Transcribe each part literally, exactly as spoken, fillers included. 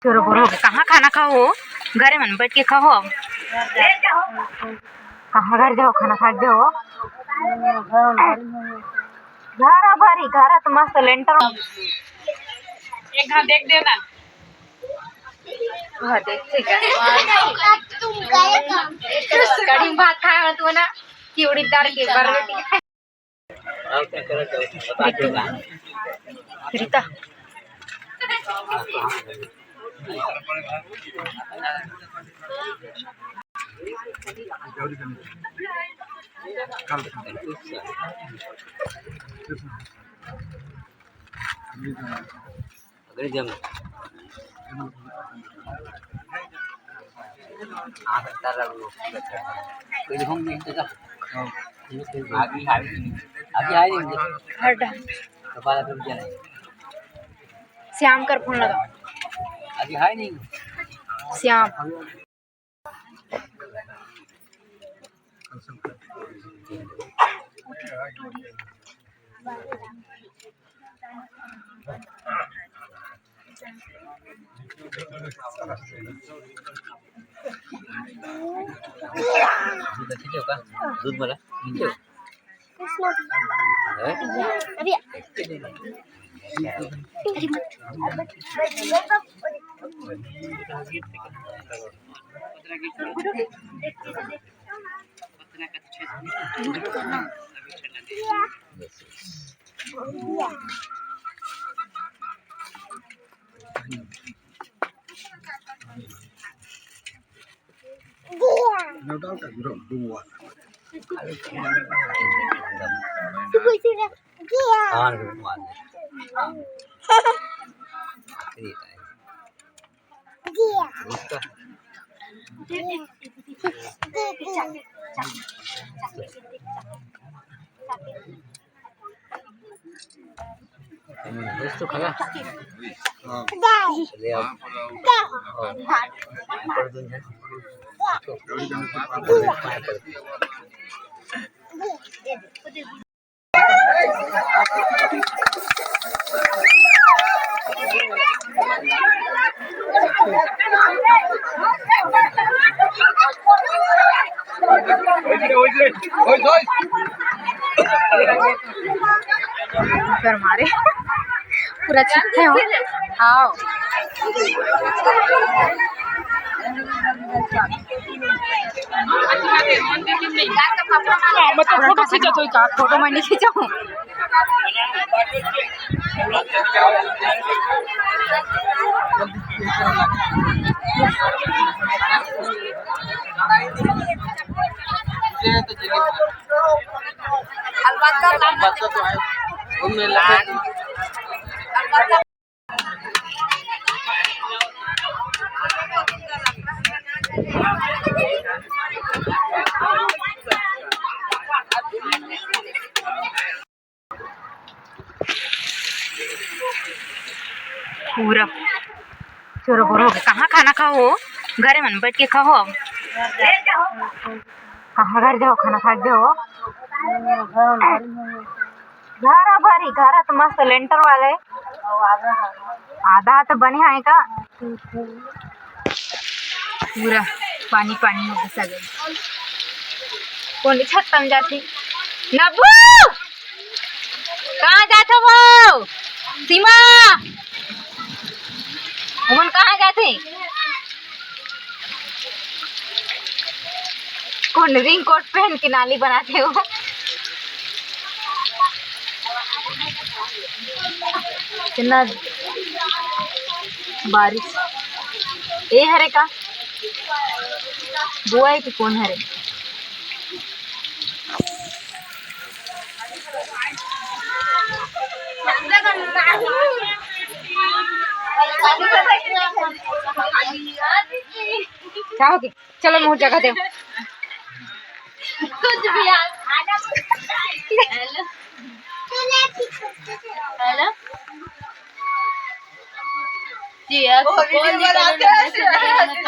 चोरो बोरो हो के कहाँ खाना खाओ हो? घरे मन बैठ के खाओ। अब कहाँ घर जाओ, खाना खा के जाओ? घर भारी, घर तो मस्त लेंटर। एक घाव देख देना। वह देखते का? कड़ी भात खाए हो तू ना, कि उड़ीद दाल के बरबटी खाए। रीता। अगले जम। आ सकता है, कोई हम नहीं तो। अभी, अभी, अभी आए नहीं। हट। तो बारह रुपया नहीं। श्याम कर फोन लगा। अभी आए नहीं। श्याम। दूध वाला? हैं? अभी। दोस्तों, खाना? हाँ। ले आओ। हाँ। कर मारे पूरा छिपे हो। हाँ। मैं तो फोटो खींचा तो का फोटो मैं नहीं खींचा हूँ। पूरा चोरो बोरो हो के कहाँ खाना खाओ हो? घरे मन बैठ के खाओ। अब कहाँ घर जाओ, खाना खा के जाओ। घर भारी, घर तो मस्त लेंटर वाले। आधा तो बने है का? पूरा पानी पानी हो गया सगरी। कोन छत तम जाती? नब्बू! कहाँ जात हो वो? सीमा! ओमन कहाँ जात हे? कोन रेनकोट पहन के नाली बनाते हो? कितना बारिश। ए हरे का? बुआ है कि कौन हरे? का होगे? चलो, मोर जगह दे। कुछ भी यार। हेलो। हेलो। जी, अब कौन जी का नाम है?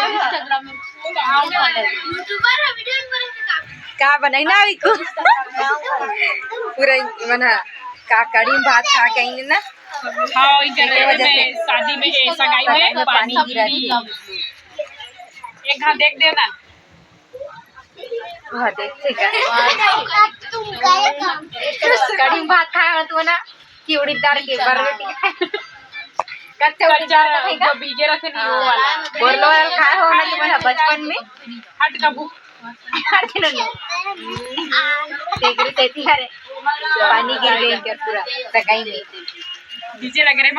Instagram में। YouTuber है, video बनाते हैं। का बनाई ना अभी को? पूरा मना का कड़ी भात खा के आई ना। हाँ, इनके वजह से शादी में, ए, सगाई में पानी गिरा गिरी। एक हाथ देख देना। वह देख, ठीक है। कढ़ी भात खाए हो तू ना, कि उड़ीद दाल के बरबटी खाए? कच्चा उड़ीद दाल खाएगा? जो बीजे रखे नहीं, वो वाला। बोलो यार, खाए हो ना तुम बचपन में? हट का भूख। हट ना। देख रही थी, अरे, पानी गिर गई क्या पूरा सगाई में? डीजे लग रहे।